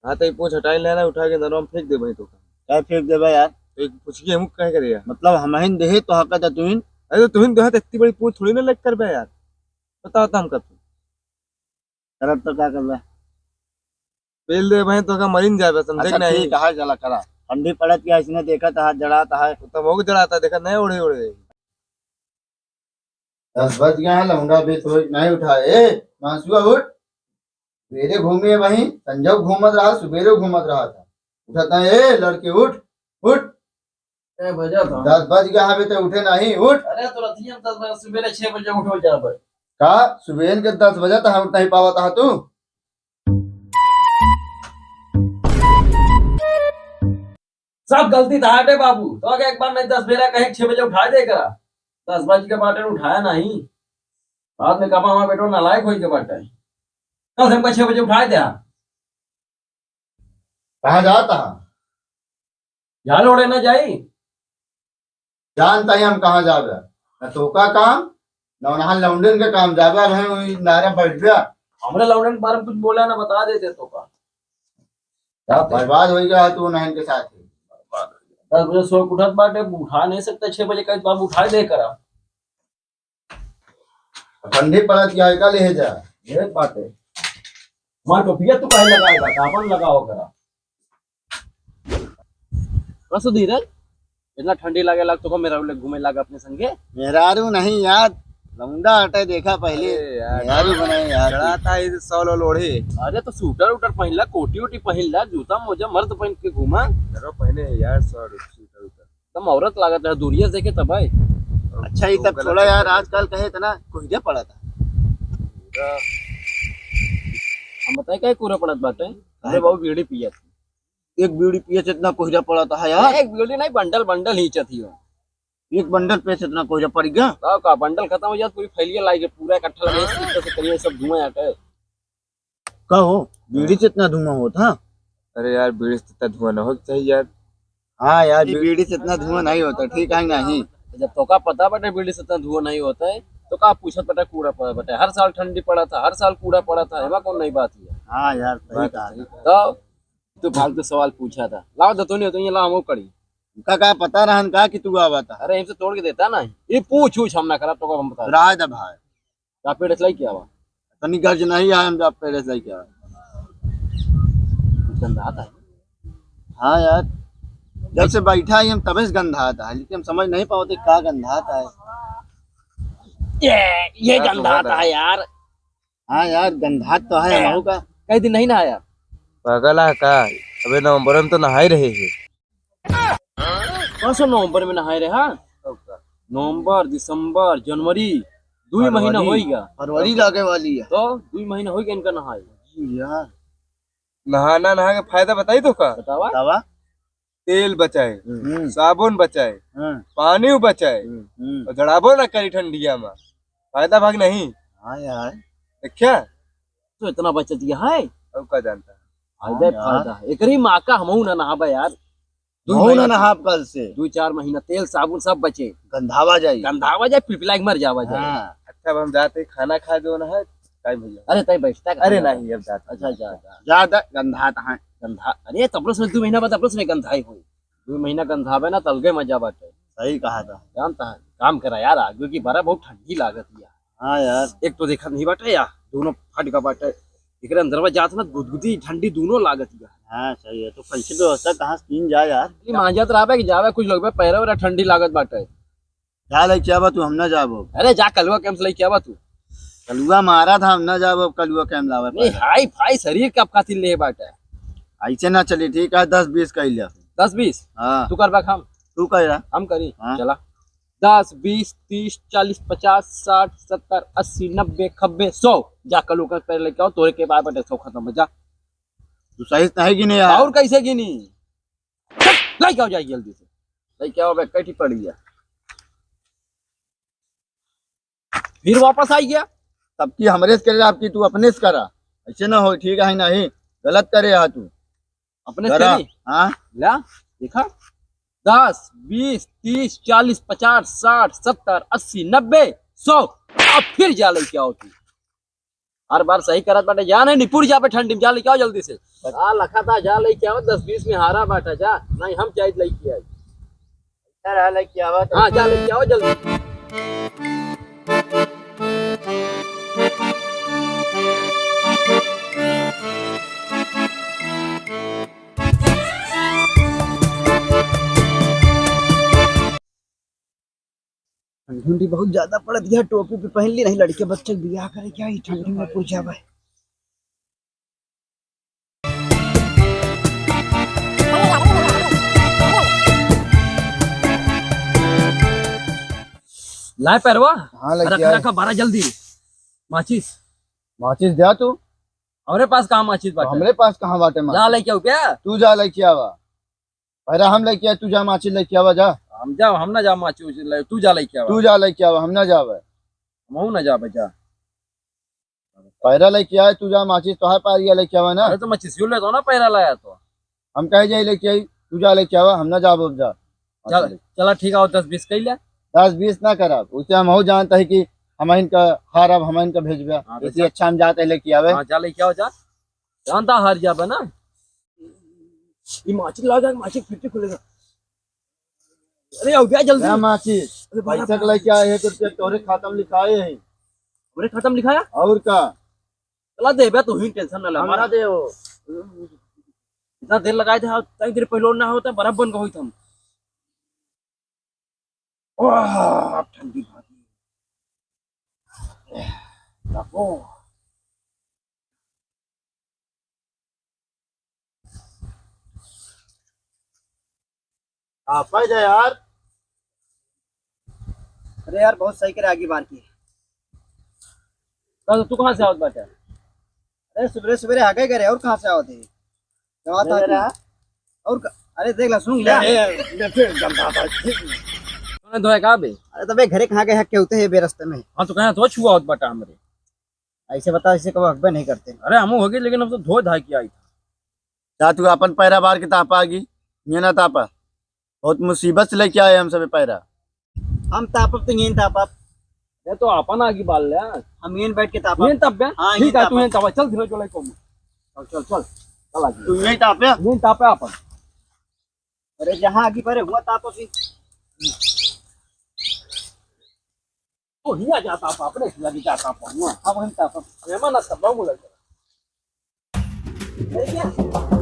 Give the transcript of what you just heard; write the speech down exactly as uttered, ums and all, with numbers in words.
हाँ, तो ये पूछ हटाई लेना, उठा के नरवा में फेंक देबे तो का। क्या फेंक देबे यार? तो एक पूछ के हम कहे करे यार। मतलब हम ही देहे तो हक है तुहिन। अरे तो तुहिन देहे तो इतनी बड़ी पूछ थोड़ी ना लग करबे यार। बताओ तो हम करते। करब तो का करबे? पेल दे भाई, तो का मरिन जाबे, समझे कि अच्छा, नहीं? ठीक है, हाँ, चला करा। ठंडी पड़त क्या, इसने देखा था, हाथ जड़ाता है। तो वो जड़ाता, देखा नहीं, ओढ़े ओढ़े। दस बज गया है, लौंडा भी तो नहीं उठा। ए, मांसुआ उठ, सवेरे घूमे वहीं, संजय घूमत रहा, सवेरे घूमत रहा था। उठत नहीं, ए लड़के उठ, उठ। ए, बजा तो। दस बज गया है, अभी तो उठे नहीं, उठ। अरे तो रतिया में दस बजे, सवेरे छह बजे उठो जाबे। का? सुबह के दस बजे तो हम उठ नहीं पावत हा तू? सब गलती तहार बाबू, तो आगे एक बार नहीं दस बेरा कहे छह बजे उठाए दे करा। दस बज के बाटे उठाया नहीं। बाद में कहा हमारा बेटो नालायक होई के बाटे। कल से हमका छह बजे उठाए दे। कहाँ जाता? झाल ओढ़े ना जाई। जानता ही हम कहाँ जाबे। न तोका काम, न उन्हां लौंडन के काम। जाबे भाई, वही नारे बैठ गया। हमरे लौंडन के बारे में कुछ बोला ना, बता देते तो का। जाते। बर्बाद हो गया तू उन्हां के साथ ही। दस बजे सो के उठत बाटे, उठा नहीं सकता, छह बजे कहे बाबू उठाए दे करा। ठंडी पड़त क्या है, का ले जा? ये बात है। हमार टोपिया तू काहे लगाएगा? आपन लगाओ करा। का सुधीर है? इतना ठंडी लागे लाग तो का मेहरारू ले घूमे लाग अपने संगे? मेहरारू नहीं यार, लौंडा हटे, देखा पहले। अरे यार, मेहरारू बनाए यार। चढ़ाता है सौ लो लोढ़े। अरे तो सूटर उटर पहिन ला, कोटी उटी पहिन ला, जूता मोजा मर्द पहिन के घूमा। चलो पहने यार सौ सूटर उटर। एकदम औरत लागत है, दूरिया से देखे तब आए। अच्छा, ये तब छोड़ा यार, आजकल कहे इतना कोहरा पड़ा था। हम बताए काहे कोहरा पड़त बाटे? अरे बाबू, बीड़ी पियत। एक बीड़ी पिए से इतना कोहरा पड़ा था यार। एक बीड़ी नहीं, बंडल बंडल खींचत ही हो। एक बंडल पे से इतना कोहरा पड़ गया। का, का बंडल खत्म हो जात, पूरी फैलिया लाई के पूरा इकट्ठा लगे, इस तरह से करिए, सब धुआं आटे। का हो, बीड़ी से इतना धुआं होता? अरे यार, बीड़ी से इतना धुआं ना होना चाहिए यार। हाँ यार, ये बी- बीड़ी से इतना धुआं नहीं होता, ठीक है कि नहीं? जब तोका पता बाटे बीड़ी से इतना धुआं नहीं होता है, तो का पूछत बाटे, कोहरा पड़ा बाटे? हर साल ठंडी पड़ा था, हर साल कोहरा पड़ा था, एमा कौन नई बात है? हाँ यार, सही बात कहा। सही। तो तू फालतू सवाल पूछा था। लाओ दतुनी, तो ये लाओ, हम करी। उनका का पता रहन का कि तू आवा था? अरे, इनसे तोड़ के देता ना। ये पूछ, पूछ हम ना करब, तो हम बता। रहा था भाई। का पेड़ से लेके आवा? तनी गर्ज नहीं आया, हम जब पेड़ से लेके आवा। गंधात है। हाँ यार, जब से बैठा ही हम तबे से गंधात है, लेकिन हम समझ नहीं पावत का गंधात है। ये, ये क्या गंधात सुगंध है है? यार। हाँ यार, गंधात तो है, ए, हमहू का। कई दिन नहीं नहाया? पागल है का? अबे नवंबर में तो नहाए रहे हैं। कौन सा नवंबर में नहाए रहे, हाँ? नवंबर, दिसंबर, जनवरी, दुई फरवरी। महीना होई गया। फरवरी लागे वाली है। तो दुई महीना होई गया इनका नहाए। यार। नहाना, नहा के फायदा बताई तो का? बतावा। बतावा। तेल बचाए, हम्म। साबुन बचाए, हाँ। पानी बचाए, हम्म। और जड़ाबो ना करी ठंडिया में। फायदा भाग नहीं। हाँ यार। देखा? तो इतना बचत यह है। अब का जानता है? फायदा ही हाँ यार। फायदा। एकरी माँ का हमहू ना नहाबे यार। दुई महीना ना नहाब कल से। दुई चार महीना तेल साबुन सब बचे। गंधावा जाई। गंधावा जाए, पिलपिला के मर जावा जाए। हाँ। अच्छा, अब हम जाते खाना खा जो ना है, टाइम हो गया। अरे, तय बैठता अरे कहाँ नहीं, अब जाते। अच्छा, जा, जा। जा, जा, गंधात है। गंधा, अरे, तब से दुई महीना बाद तब से गंधाई होई। दुई महीना गंधाबे ना, तलगे मजा बाटे। सही कहा था। जानता है, काम करा यार, आगे की बारह बहुत ठंडी लागत है। हाँ यार। एक तो देखत नहीं बाटे यार, दोनों फट का बाटे। एकरे अंदरवा जात ना गुदगुदी ठंडी दोनों लागत है। हाँ, सही है। तो कैसे व्यवस्था कहाँ से कीन जाए यार? ई मांजत रहबे कि जाबे कुछ लोग बे, पैरा वैरा ठंडी लागत बाटे। जा लेके आवा तू, हम ना जाबो। अरे जा कलुआ कैंप से लेके आवा तू। कलुआ मारा था, हम ना जाबो, अब कलुआ कैंप लावे नहीं, पड़े। हाई फाई शरीर का खातिर ले बाटे। ऐसे ना चली, ठीक है, दस बीस कह लिया। दस बीस? हाँ। तू कर बा काम। तू कह रहा। हम करी। हाँ। चला। दस, बीस, तीस, चालीस, पचास, साठ, सत्तर, अस्सी, नब्बे, खब्बे, सौ। जा कलुआ कैंप से लेके आओ, तोरे के बाद बाटे सौ खत्म हो जा। तू सही से नहीं गिने यार। और कैसे गिनी? चल, लेके आओ जाए जल्दी से। लेके आओ बे, कैठी पड़ी है। फिर वापस आई गया। तब की हमरे से करे, आपकी तू अपने से करा। ऐसे ना हो, ठीक है नहीं, गलत करे हा तू। अपने से करा। करी? हाँ। ला, देखा, दस, बीस, तीस, चालीस, पचास, साठ, सत्तर, अस्सी, नब्बे, सौ। अब फिर जा लेके आओ तू। हर बार सही करत बाटे। जा नहीं, निपुर जा बे ठंडी में, जा लेके आओ जल्दी से। जा लखा था, जा लेके आओ, दस बीस में हारा बाटा, जा। नहीं, हम जाइत लेके आई। जा रहा लेके आवा। हाँ, जा लेके आओ जल्दी। ठंडी उंडी बहुत ज्यादा पड़त है, टोपी भी पहन ली नहीं, लड़के बच्चे के बियाह करे क्या, ई ठंडी में पूछा भाई। लाए पैरवा? हाँ, लेके रखा, आए। रखा, बारह जल्दी। माचिस। माचिस द्या तू। हमरे पास कहाँ माचिस बाटे? हमरे पास कहाँ बाटे माचिस? जा लेके आओ क्या? तू जा लेके आवा। पैरा हम लेके आए, तू जा माचिस लेके आवा जा। हम जाओ, हम ना जा माचिस उचिस ले, तू जा लेके आवा। तू जा लेके आवा, हम ना जावे। हमहू ना जावे, जा। पैरा लेके आए, तू जा माचिस, तोहार पारिया लेके आवा ना। अरे तो माचिस यूं ले तो ना पैरा लाया तो। हम कहे जाई लेके आई, तू जा लेके आवा, हम ना जाबो अब जा। चल, चला ठीक है, दस बीस कई ले। दस बीस ना करब, उसे हमहू जानता है कि हम इनका हारब, हम इनका भेजबे। हाँ, तो इससे जा। अच्छा हम जाते लेके आवे। हाँ, जा लेके आओ, जा। जानता हार जाबे ना। ये माचिस ला जा, माचिस फिर से खुलेगा। अरे, आओ क्या जल्दी? क्या माचिस? अरे, बारह पैसा के लेके आए हैं तो क्या तोरे खाता में लिखाए हैं? हमरे खाता में लिखाया? और का? चला दे बे, तू ही टेंशन ना ले, हम हमारा ना दे हो। इतना देर लगाए थे, तई देर पहले ना होता, बराबर बन गई हम। वाह, अब ठंडी भागी। बाबू। हाँ, पाई जा यार। अरे यार, बहुत सही करे आगी बार की। तो तू कहाँ से आवत बाटे? अरे, सुबेरे सुबेरे आ गए करे, और कहाँ से आवत है? क्या बात अरे है? यार। और का-, अरे, देख ला, सुन ले। ए, ए, ए, फिर गंदा बात, ठीक नहीं। तूने धोए का बे? अरे, तबे घरे कहाँ गए हक के होते हैं बे रस्ते में। हाँ, तो कहाँ तो छुआ होत बाटा हमरे। ऐसे बता, ऐसे कब हकबे नहीं करते। अरे, हमू होगी, लेकिन हम तो धोए धाए के आई था। जा तू अपन पैरा बार के तापा आगी, ये ना तापा। बहुत मुसीबत से लेके आए हम सबे पैरा। हम तापब तो ये तापब। ये तो अपन आगी बाल ले। हम ये बैठ के तापब। ये ताप बे? हाँ, ठीक ये है, तापब। तू ये तापा, चल धीरे चले को। चल, चल, चल। चल आगी। तू ये तापे? ये तापे अपन। अरे जहाँ आगी परे हुआ तापब ही। तो हिया जाता आप, अपने हिया भी जाता आप, हुआ। अब हम तापब। मेहमान ना सब लोग बोला। अरे क्या?